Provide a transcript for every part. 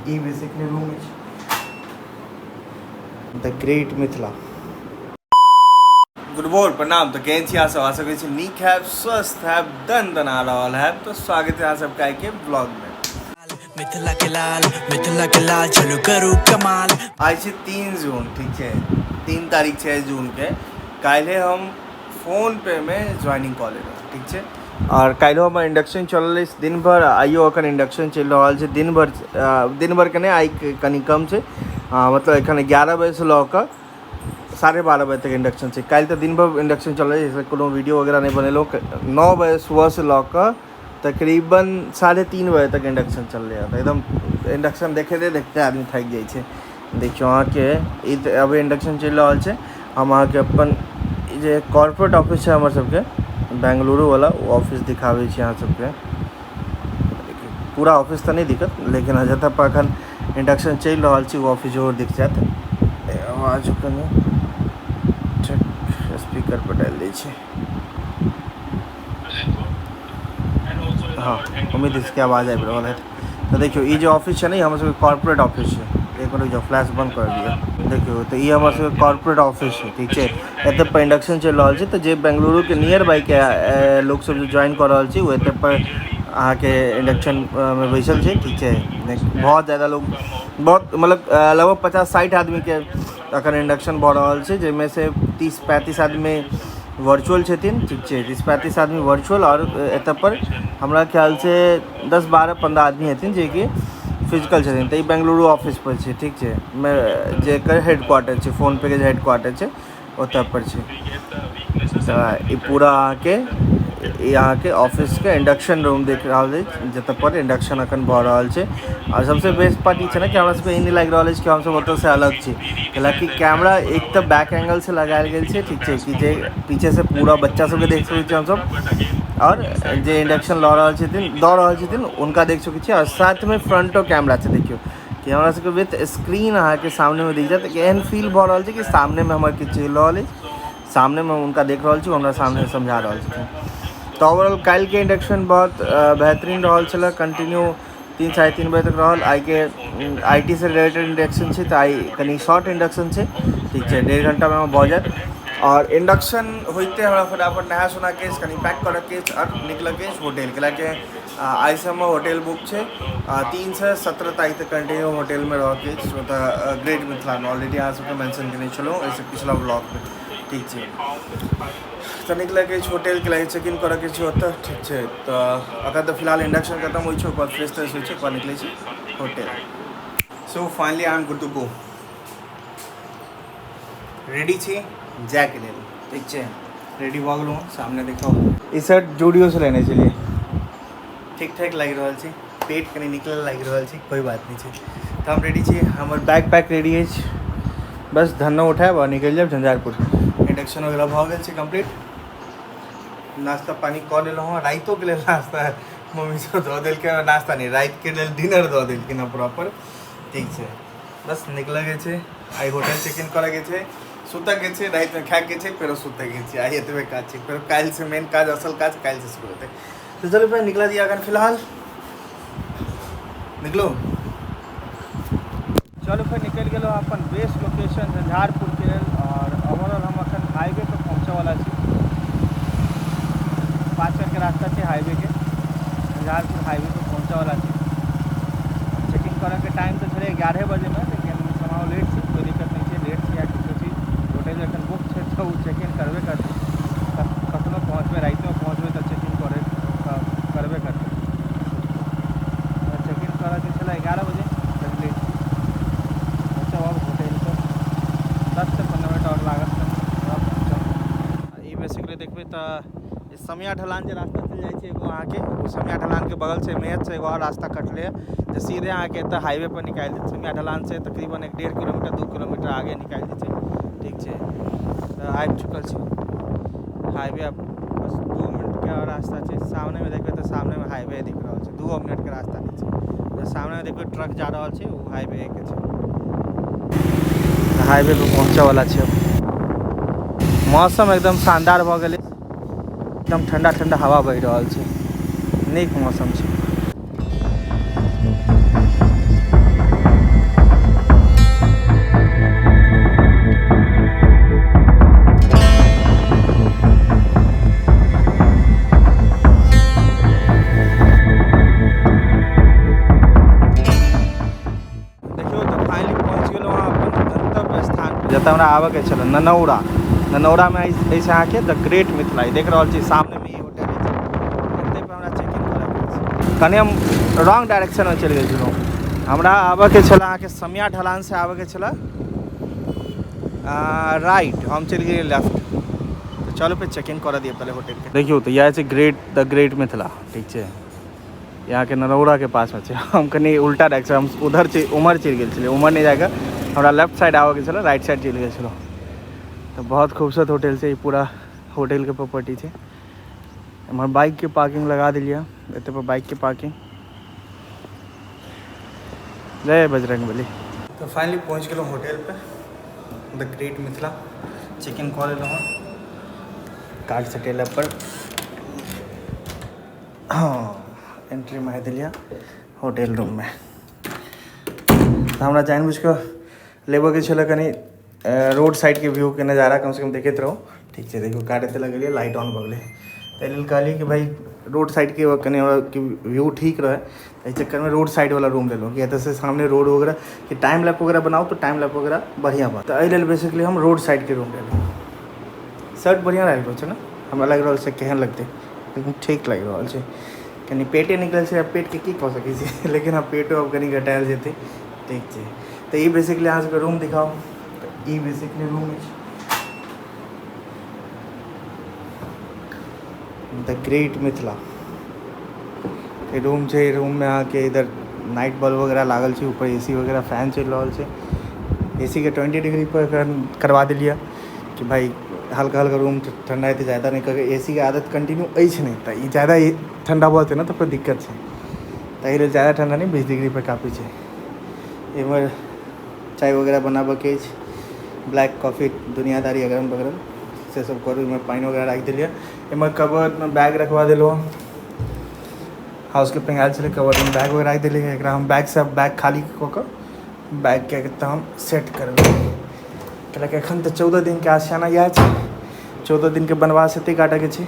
ई basically room अछि द great Mithila. Good भोर, प्रणाम। तऽ केहन छी अहाँ सब? आशा करै छी नीक हैब, स्वस्थ हैब, दन दना रहल हैब। तऽ स्वागत है अहाँ सबके आइ के ब्लॉग में। मिथिला के लाल, मिथिला के लाल, चलू करू कमाल। आइ छै 3 जून, ठीक छै, 3 तारीख छै जून के। काल्हि हम फोन पे में ज्वाइनिंग कऽ लेलहुँ, ठीक छै। आओर काल्हिओ हमर इंडक्शन चलल अछि दिन भरि, आइयो एखन इंडक्शन चलि रहल छै दिन भरि। दिन भरिके नहि, आइ कनि कम छै, मतलब एखन 11 बजेसँ लऽ कऽ 12:30 बजे तक इंडक्शन छै। काल्हि तऽ दिन भरि इंडक्शन चलल छै, कोनो वीडियो वगैरह नहि बनेलहुँ। 9 बजे सुबहसँ लऽ कऽ तकरीबन 3:30 बजे तक इंडक्शन चललै हँ। तऽ एकदम इंडक्शन देखिते देखिते आदमी थाकि जाइ छै। देखियौ अहाँके ई तऽ अभी इंडक्शन चलि रहल छै। हम अहाँके अपन ई जे कॉर्पोरेट ऑफिस छै हमर सबके बेंगलुरुवला, ओ ऑफिस दिखाबै छी अहाँ सबके। पूरा ऑफिस तऽ नहि दिखत, लेकिन जतऽ पर एखन इंडक्शन चलि रहल छै ओ ऑफिस जरूर दिख जायत। आवाज कनि स्पीकर पर डालि दै छी। हँ, उम्मीद इसके आवाज आबि रहल है। तऽ देखियौ, ई जे ऑफिस छै ने, ई हमर सबके कॉर्पोरेट ऑफिस छै। एक मिनट रुकि जाउ, फ्लैश बंद कर दिअ। देखियौ, तऽ ई हमर सबके कॉर्पोरेट ऑफिस छै, ठीक छै। एतऽ पर इंडक्शन चलि रहल छै। तऽ जे बेंगलुरुके नियर बाइके लोक सब जे ज्वाइन कऽ रहल छै, ओ एतऽ पर अहाँके इंडक्शनमे बैसल छै, ठीक छै। बहुत ज्यादा लोग, बहुत मतलब लगभग 50-60 आदमीके अखन इंडक्शन भऽ रहल छै, जाहिमे से 30-35 आदमी वर्चुअल छथिन, ठीक छै। 30-35 आदमी वर्चुअल आओर एतऽ पर हमरा ख्यालसँ 10, 12, 15 आदमी हेथिन जेकि फिजिकल छथिन। तऽ ई बेंगलुरु ऑफिस पर छै, ठीक छै, जेकर हेड क्वार्टर छै, फोन पे के जे हेड क्वार्टर छै ओतऽ पर छै। तऽ ई पूरा अहाँके ई अहाँके ऑफिसके इंडक्शन रूम देख रहल अछि, जतऽ पर इंडक्शन अखन भऽ रहल छै। आओर सबसँ बेस्ट पार्ट ई छै ने कि हमरा सबके ई नहि लागि रहल अछि कि हमसब ओतऽसँ अलग छी, कैलाकि कैमरा एक तऽ बैक एंगलसँ लगायल गेल छै, ठीक छै, कि जे पीछेसँ पूरा बच्चा सबके देख सकै छी हमसब, आओर जे इंडक्शन लऽ रहल छथिन, दऽ रहल छथिन, हुनका देख सकै छी। आओर साथमे फ्रंटो कैमरा छै। देखियौ कि हमरा सबके विथ स्क्रीन अहाँके सामनेमे दिख जायत। एहन फील भऽ रहल छै कि सामनेमे हमर किछु चलि रहल अछि, सामनेमे हम हुनका देख रहल छी, ओ हमरा सामने समझा रहल छथिन। तऽ ओवरऑल काल्हिके इंडक्शन बहुत बेहतरीन रहल छलै, कंटिन्यू 3, 3:30 बजे तक रहल। आइके I T सँ रिलेटेड इंडक्शन छै, तऽ आइ कनि शॉर्ट इंडक्शन छै, ठीक छै, 1.5 घंटामे भऽ जायत। आओर इंडक्शन होइते हमरा फटाफट नहा सोना के कनि पैक करऽके अछि आओर निकलऽके अछि होटल, कैलाकि आइसँ हमर होटल बुक छै। 3 से 17 तारीख तक कंटिन्यू होटलमे रहऽके अछि ओतऽ ग्रेट मिथिलामे। ऑलरेडी अहाँ सबके मेंशन केने छलहुँ एहिसँ पिछला ब्लॉगमे, ठीक छै। तऽ निकलऽके अछि होटलके लागि चेक इन करऽके छै ओतऽ, ठीक छै। तऽ अखन तऽ फिलहाल इंडक्शन खतम होइ छै, ओकर बाद फ्रेश त्रेश होइ छै, ओकर बाद निकलै छी hotel. So finally I am good to go, ready छी जायके लेल, ठीक छै। रेडी भऽ गेलहुँ। सामने देखो, ई शर्ट जूडियोसँ लेने छलियै। ठीक ठाक लागि रहल छै, पेट कनि निकलल लागि रहल छै, कोइ बात नहि छै। तऽ हम रेडी छी, हमर बैग पैक रेडी अछि, बस धन्नो उठायब आओर निकलि जायब झंझारपुर। इंडक्शन वगैरह भऽ गेल छै कम्प्लीट, नाश्ता पानी कऽ लेलहुँ हँ। रातिोके लेल नाश्ता मम्मी सब दऽ देलखिन, नाश्ता नहि, रातिके लेल डिनर दऽ देलखिन हँ प्रॉपर, ठीक छै। बस निकलऽके छै, आइ होटल चेक इन करऽके छै, सुतऽके छै, रातिमे खायके छै, फेरो सुतऽके छै। आइ एतबे काज छै, फेरो काल्हिसँ मेन काज, असल काज काल्हिसँ शुरू हेतै। तऽ चलू फेर निकलऽ दिअ, एखन फिलहाल निकलू। चलू फेर निकलि गेलहुँ अपन बेस्ट लोकेशन झंझारपुरके लेल। आओर ओवरऑल हम अखन हाईवे पर पहुँचऽवला छी। 5 मिनटके रास्ता छै हाईवेके, झंझारपुर हाईवे पर पहुँचऽवला छी। चेकिंग करऽके टाइम तऽ छलै 11 बजेमे, लेकिन समाउ लेट छै, कोइ दिक्कत नहि छै। लेट छै या किछो छै, होटल जखन बुक छै तऽ ओ चेक इन करबे करतै। कखनो पहुँचबै, रातिमे पहुँचबै तऽ चेक इन करै करबे करतै। चेक इन करऽके छलै 11 बजे, कनि लेट छी। पहुँचब आब होटल पर, 10 से 15 मिनट आओर लागत कनि, पहुँचब। ई बेसिकली देखबै तऽ समिया ढलान जे रास्ता चलि जाइ छै एगो अहाँके, ओ समिया ढलानके बगलसँ मेहत से एगो आओर रास्ता कटलै हँ, जे सीधे अहाँके एतऽ हाईवे पर निकालि देत। समिया ढलान से तकरीबन 1-1.5 किलोमीटर, 2 किलोमीटर आगे निकालि दै छै, ठीक छै। तऽ आबि चुकल छी हाईवे, आब बस 2 मिनटके आओर रास्ता छै। सामनेमे देखबै तऽ सामनेमे हाईवे दिख रहल छै, 2 मिनटके रास्ता नहि छै। जे सामनेमे देखबै ट्रक जा रहल छै, ओ हाईवे के छै। हाईवे पर पहुँचऽवला छै। मौसम एकदम शानदार भऽ गेलै, एकदम ठंडा ठंडा हवा बहि रहल छै, नीक मौसम छै। जतऽ हमरा आबऽके छलै ननौरा। ननौरामे अछि अहाँके द ग्रेट मिथिला। देख रहल छी सामनेमे ई होटल अछि, एतै पर हमरा चेक इन करऽके अछि। कनि हम रॉन्ग डायरेक्शनमे चलि गेल छलहुँ। हमरा आबऽके छलै अहाँके समिया ढलानसँ आबऽके छलै राइट, हम चलि गेलियै लेफ्ट। तऽ चलू फेर चेक इन करऽ दिअ पहिले होटलके। देखियौ तऽ इएह छै ग्रेट द ग्रेट मिथिला, ठीक छै, यहाँके नरौराके पासमे छै। हम कनि उल्टा डायरेक्शन, हम उधर उम्हर चलि गेल छलियै। उम्हर नहि जाकऽ हमरा लेफ्ट साइड आबऽके छलै, राइट साइड चलि गेल छलहुँ। तऽ बहुत खूबसूरत होटल छै ई, पूरा होटलके प्रॉपर्टी छै। एम्हर बाइकके पार्किंग लगा देलियै, एतऽ पर बाइकके पार्किंग। जय बजरंगबली। तऽ फाइनली पहुँच गेलहुँ hotel pay, the great Mithila. Check in कऽ लेलहुँ हँ, कार्ड सटेला पर हँ एंट्री मारि देलियै होटल रूममे। तऽ हमरा जानि बुझि कऽ लेबऽके छलै कनि रोड साइडके व्यू के नजारा कमसँ कम देखैत रहू, ठीक छै। देखियौ कार्ड एतऽ लगेलियै, लाइट ऑन भऽ गेलै। ताहि लेल कहलियै कि भाइ रोड साइडके कनि हमरा व्यू ठीक रहै, एहि चक्करमे रोड साइडवला रूम लेलहुँ कि एतऽसँ सामने रोड वगैरह कि टाइम लैप वगैरह बनाउ तऽ टाइम लैप वगैरह बढ़िआँ बनत। तऽ एहि लेल बेसिकली हम रोड साइडके रूम लेलहुँ। शर्ट बढ़िआँ लागि रहल छै ने? हमरा लागि रहल छै केहन लगतै, लेकिन ठीक लागि रहल छै। कनि पेटे निकलल छै, आब पेटके की कऽ सकै छी, लेकिन आब पेटो आब कनि घटायल जेतै, ठीक छै। तऽ ई बेसिकली अहाँ सबके रूम दिखाउ। तऽ ई बेसिकली रूम अछि द ग्रेट मिथिला। ई रूम छै, रूममे अहाँके इधर नाइट बल्ब वगैरह लागल छै, ऊपर एसी वगैरह फैन चलि रहल छै। एसीके 20 डिग्री पर करवा देलियै कि भाइ हल्का हल्का रूम ठण्डा हेतै, ज्यादा नहि, कियाकि एसीके आदत कंटिन्यू अछि नहि, तऽ ई ज्यादा ठण्डा भऽ जेतै ने तऽ फेर दिक्कत छै। ताहि लेल ज्यादा ठण्डा नहि, 20 डिग्री पर काफी छै। एम्हर चाय वगैरह बनाबऽके अछि, ब्लैक कॉफी दुनियादारी अगरम बगरम से सब करू। एम्हर पानि वगैरह राखि देलियै, एम्हर कबर्डमे बैग रखवा देलहुँ। हाउस कीपिंग आयल छलै, कबर्डमे बैग वगैरह राखि देलियै। एकरा हम बैगसँ बैग खाली कऽ कऽ बैगके तऽ हम सेट करबै, कैलाकि एखन तऽ 14 दिनके आशियाना इएह छै, 14 दिनके वनवास एतै काटऽके छै।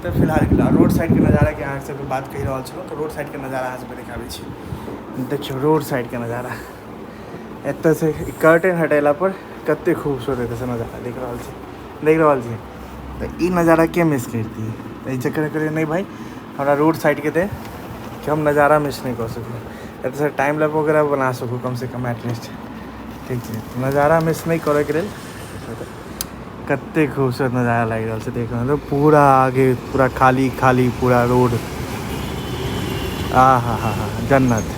तऽ फिलहाल रोड साइडके नजाराके अहाँ सबके बात कहि रहल छलहुँ, तऽ रोड साइडके नजारा अहाँ सबके देखाबै छी। देखियौ रोड साइडके नजारा, एतऽसँ कर्टन हटेला पर कते खूबसूरत एतऽसँ नजारा देख रहल छी, देख रहल छी। तऽ ई नजारा के मिस करितियै? एहि चक्करमे कहलियै नहि भाइ, हमरा रोड साइडके दे कि हम नजारा मिस नहि कऽ सकू, एतऽसँ टाइम लैप वगैरह बना सकू कमसँ कम एटलीस्ट, ठीक छै। नजारा मिस नहि करैके लेल। कते खूबसूरत नजारा लागि रहल छै देखैमे, तऽ पूरा आगे पूरा खाली खाली पूरा रोड। आ हा हा हा, जन्नत,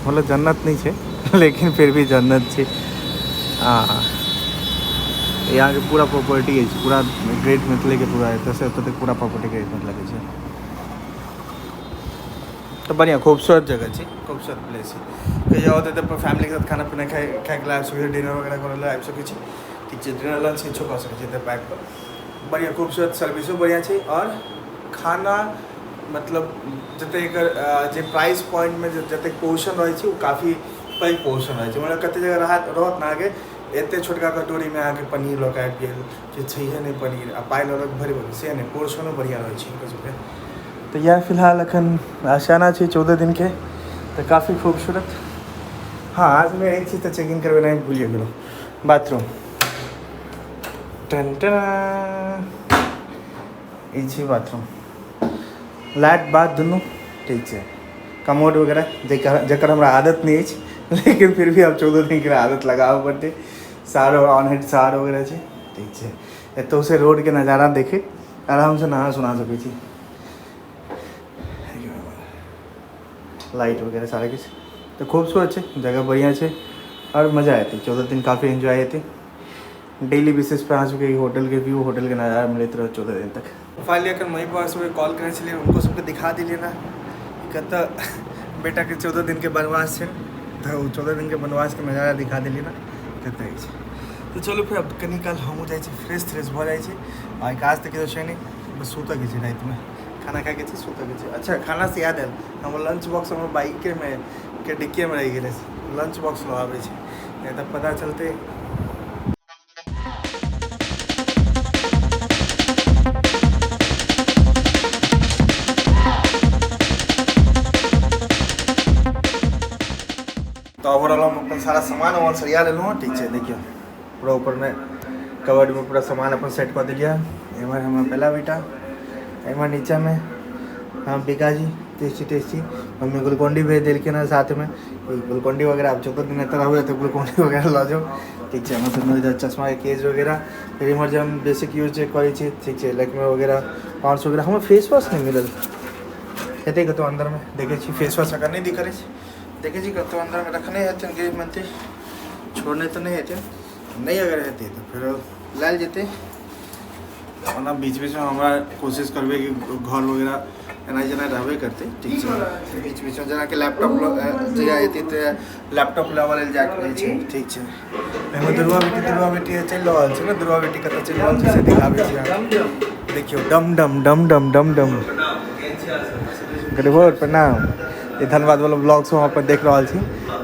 मतलब जन्नत नहि छै लेकिन फिर भी जन्नत छै। आ यहाँके पूरा प्रॉपर्टी अछि, पूरा ग्रेट मिथिलेके, पूरा एतऽसँ एतऽ तक पूरा प्रॉपर्टी ग्रेट मिथिलाके छै। तऽ बढ़िआँ खूबसूरत जगह छै, खूबसूरत प्लेस छै। कहियो आओ तऽ फैमिलीके साथ खाना पीना खाइके लेल आबि सकै छी, डिनर वगैरह करै लेल आबि सकै छी, ठीक छै। डिनर लंच किछो कऽ सकै छी एतऽ आबि कऽ। बढ़िआँ खूबसूरत, सर्विसो बढ़िआँ छै। आओर खाना मतलब जतेक एकर जे प्राइस पॉइंटमे जतेक पोर्शन रहै छै ओ काफी पैघ पोर्शन रहै छै। मतलब कतेक जगह रहत ने अहाँके एतेक छोटका कटोरीमे अहाँके पनीर लऽ कऽ आबि गेल जे छैहे नहि पनीर, आ पाइ लऽ लऽ भरि भरि, से नहि, पोर्शनो बढ़िआँ रहै छै हिनकर सबके। तऽ इएह फिलहाल एखन आशियाना छै 14 दिनके, तऽ काफी खूबसूरत। हँ, आजमे एक चीज तऽ चेक इन करबेनाइ भूलिए गेलहुँ, बाथरूम। टन टन, ई छै बाथरूम, लाइट बाथ दुनू ठीक छै। कमोड वगैरह जकर हमरा आदत नहि अछि, लेकिन फिर भी आब 14 दिनके आदत लगाबऽ पड़तै। सार ऑन हेड सार वगैरह छै, ठीक छै। एतऽसँ रोडके नजारा देखैत आरामसँ नहा सुना सकै छी। लाइट वगैरह सारा किछु तऽ खूबसूरत छै, जगह बढ़िआँ छै आओर मजा एतै। 14 दिन काफी एन्जॉय हेतै। डेली बेसिस पर अहाँ सबके होटलके व्यू, होटलके नजारा मिलैत रहत 14 दिन तक। फाइनली एखन मम्मी पापा सबके कॉल करै छलियै, हुनको सबके दिखा देलियै ने कतऽ बेटाके 14 दिनके वनवास छै, तऽ ओ 14 दिनके वनवासके नजारा दिखा देलियै ने कतऽ अछि। तऽ चलू फेर आब कनी काल हमहूँ जाइ छी, फ्रेश त्रेश भऽ जाइ छी। आ काज तऽ किछो छै नहि, बस सुतऽके छै, रातिमे खाना खाइके छै, सुतऽके छै। अच्छा, खाना से याद आयल, हमर लंच बॉक्स हमर बाइकेमे के डिक्कीमे रहि गेलै, लंच बॉक्स लऽ आबै छै, नहि तऽ पता चलतै। तऽ ओवरऑल हम अपन सारा सामान वामान सरिया लेलहुँ हँ, ठीक छै। देखियौ पूरा ऊपरमे कबर्डमे पूरा सामान अपन सेट कऽ देलियै। एम्हर हमर बेला बेटा, एम्हर नीचाँमे हम Bikaji tasty tasty. Mummy Glucon D भेज देलखिन हँ साथमे, ग्लूकोन डी वगैरह। आब जते दिन एतऽ रहबै तऽ ग्लूकोन डी वगैरह लऽ जाउ, ठीक छै। हमर सब इधर चश्माके केस वगैरह, फिर इम्हर जे हम बेसिक यूज जे करै छी, ठीक छै, लैक्मे वगैरह, पॉन्ड्स वगैरह। हमर फेस वॉश नहि मिलल, हेतै कतहु अन्दरमे, देखै छी। फेस वॉश अगर नहि दिखल अछि, देखै छी कतहु अन्दरमे रखने हेथिन गृह मंत्री, छोड़ने तऽ नहि हेथिन। नहि अगर हेतै तऽ फेर लायल जेतै। ओना बीच बीचमे हमरा कोशिश करबै कि घर वगैरह एना जेना रहबे करतै, ठीक छै। बीच बीचमे जेनाकि लैपटॉप जहिया एतै तऽ लैपटॉप लेबऽ लेल जाइके रहै छै, ठीक छै। एहिमे दुर्गा बेटी, दुर्गा बेटी चलि रहल छै ने, दुर्गा बेटी कतऽ चलि रहल छै से दिखाबै छी अहाँके। देखियौ, डम डम डम डम डम डम। गरीबो प्रणाम। ई धनबाद वाला ब्लॉग सब हम अपन देख रहल छी,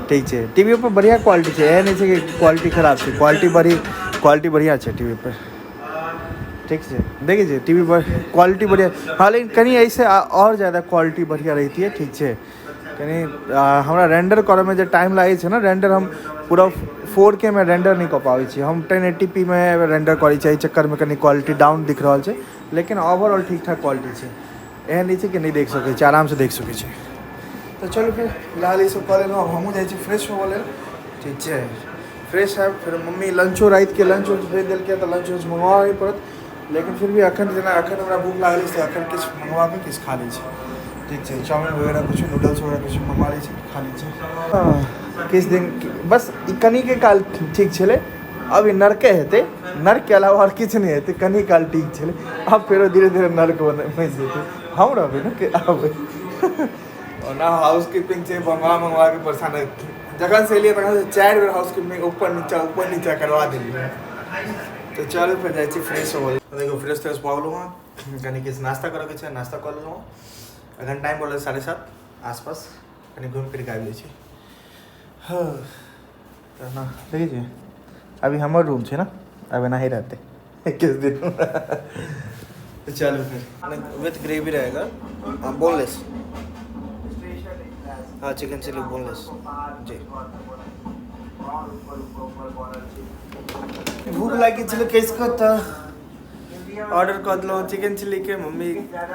ठीक छै। टीवी पर बढ़िया क्वालिटी छै, एहन नहि छै कि क्वालिटी खराब छै। क्वालिटी बढ़िया छै टीवी पर, ठीक छै। देखै छियै टीवी पर क्वालिटी बढ़िया। हँ, लेकिन कनि एहिसँ आओर ज्यादा क्वालिटी बढ़िया रहितियै, ठीक छै। कनि हमरा रेंडर करऽमे जे टाइम लागै छै ने, रेंडर हम पूरा 4K मे रेंडर नहि कऽ पाबै छी, हम 1080p मे रेंडर करै छी। एहि चक्करमे कनि क्वालिटी डाउन दिख रहल छै, लेकिन ओवरऑल ठीक ठाक क्वालिटी छै। एहन नहि छै कि नहि देख सकै छी, आरामसँ देख सकै छी। तऽ चलू फेर फिलहाल ई सब कऽ लेलहुँ। आब हमहूँ जाइ छी फ्रेश होबऽ लेल, ठीक छै। फ्रेश हैब, फेर मम्मी लंचो, रातिके लंच उंच भेज देलकै, तऽ लंच उंच मंगवाबे पड़त। लेकिन फिर भी अखन जेना अखन हमरा भूख लागल अछि, तऽ अखन किछु मंगवा कऽ किछु खा लै छी, ठीक छै। चाउमिन वगैरह किछु, नूडल्स वगैरह किछु मंगवा लै छी, खा लै छी किछु दिन बस। ई कनिके काल ठीक छलै, अब ई नरके हेतै। नरकके अलावा आओर किछु नहि हेतै। कनि काल ठीक छलै, आब फेरो धीरे धीरे नरक बनि जेतै। हम रहबै ने के आबै। ओना हाउस कीपिंग छै, मंगवा मंगवा के परेशान। जखन से एलियै तखन से 4 बेर हाउस कीपिंग ऊपर नीचा करवा देलियै। तऽ चलू फेर जाइ छी फ्रेश होबऽ। देखियौ, फ्रेश त्रेश भऽ गेलहुँ हँ। कनि किछु नास्ता करऽके छै, नास्ता कऽ लेलहुँ हँ। एखन टाइम भऽ गेलै 7:30 आसपास। कनि घुमि फिर कऽ आबि जाइ छी। हँ, तऽ ना देखै छियै, अभी हमर रूम छै ने, अब एनाही रहतै किछु दिन। तो चलो फिर विथ ग्रेवी रहेगा। हाँ, बोनलेस। हाँ, चिकन चिली बोनलेस जी। भूख लागि छलै कसि कऽ, तऽ ऑर्डर कऽ देलहुँ चिकन चिलीके। मम्मी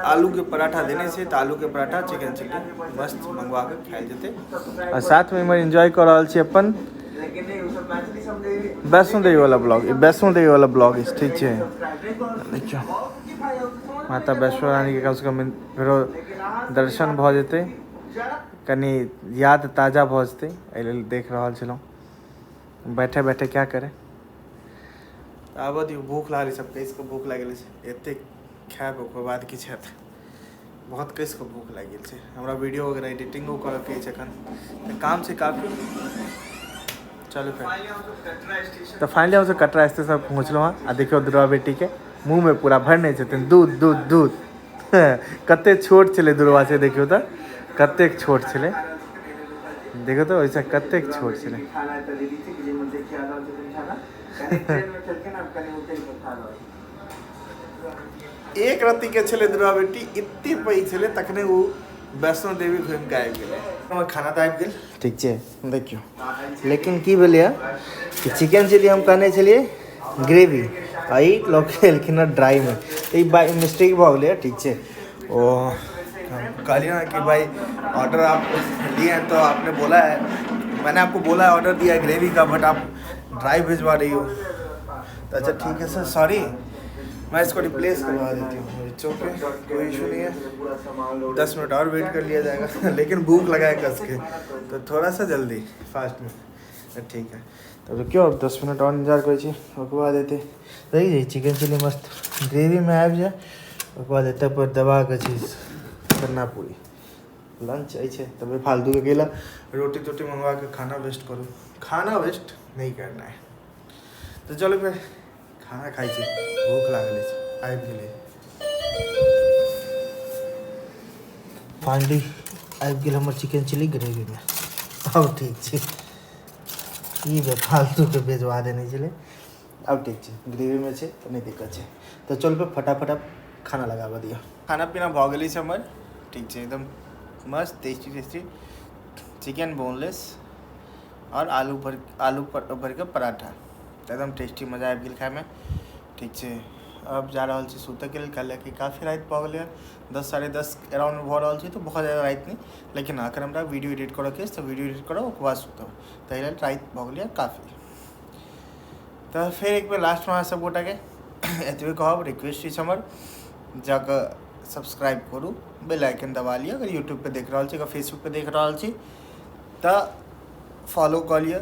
आलूके पराठा देने छै, तऽ आलूके पराठा चिकन चिली मस्त मंगवा कऽ खायल जेतै। आ साथमे इम्हर एन्जॉय कऽ रहल छी अपन वैष्णो देवी वाला ब्लॉग। ई वैष्णो देवी वाला ब्लॉग अछि, ठीक छै। देखियौ, माता वैष्णो रानीके कमसँ कम फेरो दर्शन भऽ जेतै, कनि याद ताजा भऽ जेतै, एहि लेल देख रहल छलहुँ। बैठे बैठे क्या करे। आबऽ दियौ, भूख लागल सब कसि कऽ, भूख लागि गेल छै। एतेक खायब, ओकर बाद किछु हैत। बहुत कसि कऽ भूख लागि गेल छै हमरा। वीडियो वगैरह एडिटिंगो करऽके अछि एखन, तऽ काम छै काफी। चलू फेर। तऽ फाइनली हमसब कटरा स्टेशन पहुँचलहुँ हँ। आ देखियौ, दुर्गा बेटीके मुँहमे पूरा भरने छथिन दूध दूध दूध। कतेक छोट छलै दुर्गा से, देखियौ तऽ कतेक छोट छलै। देखियौ तऽ ओहिसँ कतेक छोट छलै। एक रत्ती के छलै दुर्गा बेटी, एते पैघ छलै तखने ओ वैष्णो देवी घुमि कऽ आबि गेलै। हमर खाना तऽ आबि गेल, ठीक छै। देखियौ, लेकिन की भेलैए कि चिकन चिली हम कहने छलियै ग्रेवी, आ ई लऽ के एलखिन हँ ड्राइमे। तऽ ई बाई मिस्टेक भऽ गेलैए, ठीक छै। ओ कहलियै हँ कि भाई, ऑर्डर आप लिए हैं तो आपने बोला है, मैंने आपको बोला है, ऑर्डर दिया है ग्रेवी का, बट आप ड्राई भिजवा रही हो। तो अच्छा, ठीक है सर, सॉरी, मैं इसको रिप्लेस करवा देती हूँ। It's okay, कोई इशू नहीं है, 10 मिनट और वेट कर लिया जाएगा। लेकिन भूख लगा है कस के, तो थोड़ा सा जल्दी फास्ट में। तो ठीक है, तो रुकियो, अब 10 मिनट और इंतजार करै छी, ओकर बाद एतै। देखै चिकन चिली मस्त ग्रेवीमे आबि जाय, ओकर बाद एतऽ पर दबा कऽ चीज करना पूरी लंच अछि। तब फालतू के केला रोटी तोटी मंगवा के खाना वेस्ट करू, खाना वेस्ट नहीं करना है। तऽ चलू फेर खाना खाइ छी, भूख लागल अछि। आबि गेलै, फाइनली आबि गेल हमर चिकन चिली ग्रेवीमे। आब ठीक छै। की बे फालतूके भेजवा देने छलै। आब ठीक छै, ग्रेवीमे छै तऽ नहि दिक्कत छै। तऽ चल फेर फटाफट आब खाना लगाबऽ दिअ। खाना पीना भऽ गेलै छै हमर, ठीक छै। एकदम मस्त टेस्टी टेस्टी चिकन बोनलेस और आलू भर के पराठा। एकदम टेस्टी, मजा आबि गेल खाइमे। ठीक छै, अब जा रहल छी सुतऽके लेल, काहे काफी राति भऽ गेलै, 10 10:30 अराउंड भऽ रहल छै, तऽ बहुत ज्यादा राति नहि, लेकिन अखन हमरा वीडियो एडिट करऽके अछि, तऽ वीडियो एडिट करब, ओकर बाद सुतब, ताहि लेल राति भऽ गेलै काफी। तऽ फेर एक बेर लास्टमे अहाँ सब गोटाके एतबे कहब, रिक्वेस्ट अछि हमर, जाकऽ सब्सक्राइब करू, बेल आइकन दबा लिअ अगर यूट्यूब पे देख रहल छी, अगर फेसबुक पे देख रहल छी तऽ फॉलो कऽ लिअ।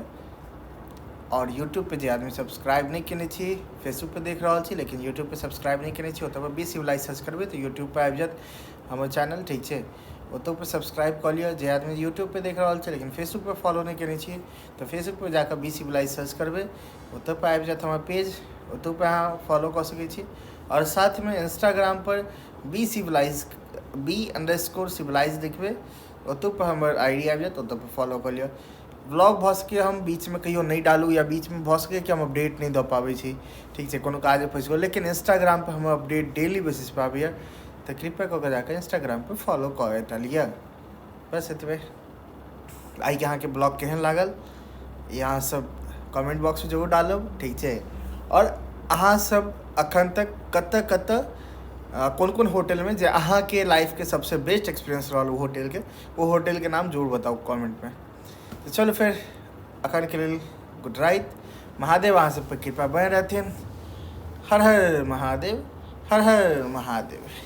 और यूट्यूब पे जे आदमी सब्सक्राइब नहि केने छी, फेसबुक पे देख रहल छी लेकिन यूट्यूब पे सब्सक्राइब नहि केने छी, ओतऽ पर बी सिविलाइज सर्च करबै तऽ यूट्यूब पर आबि जायत हमर चैनल। ठीक छै, ओतऽ पर सब्सक्राइब कऽ लिअ। जे आदमी यूट्यूब पे देख रहल छै लेकिन फेसबुक पे फॉलो नहि केने छी, तऽ फेसबुक पे जाकऽ बी सिविलाइज सर्च करबै, ओतऽ पर आबि जायत हमर पेज, ओतऽ पर अहाँ फॉलो कऽ सकै छी। और साथमे इंस्टाग्राम पर बी सिविलाइज, बी_सिविलाइज लिखबै, ओतऽ पर हमर आईडी आबि जायत, ओतऽ पर फॉलो कऽ लिअ। ब्लॉग भऽ सकैए हम बीचमे कहियो नहि डालू, या बीचमे भऽ सकैए कि हम अपडेट नहि दऽ पाबै छी, ठीक छै, कोनो काज फँसि गेल, लेकिन इंस्टाग्राम पर हमर अपडेट डेली बेसिस पर आबैए, तऽ कृपया कऽ कऽ जाकऽ इंस्टाग्राम पर फॉलो कऽ टा लिअ। बस एतबे। आइके अहाँके ब्लॉग केहन लागल ई अहाँ सब कमेंट बॉक्समे जरूर डालब, ठीक छै। आओर अहाँ सब अखन तक कतऽ कतऽ कोन कोन होटलमे जे अहाँके लाइफके सबसँ बेस्ट एक्सपीरियंस रहल ओ होटलके, ओ होटलके नाम जरूर बताउ कमेंटमे। तऽ चलू फेर अखनके लेल गुड राति। महादेव अहाँ सब पर कृपा बने रहथिन। हर हर महादेव, हर हर महादेव।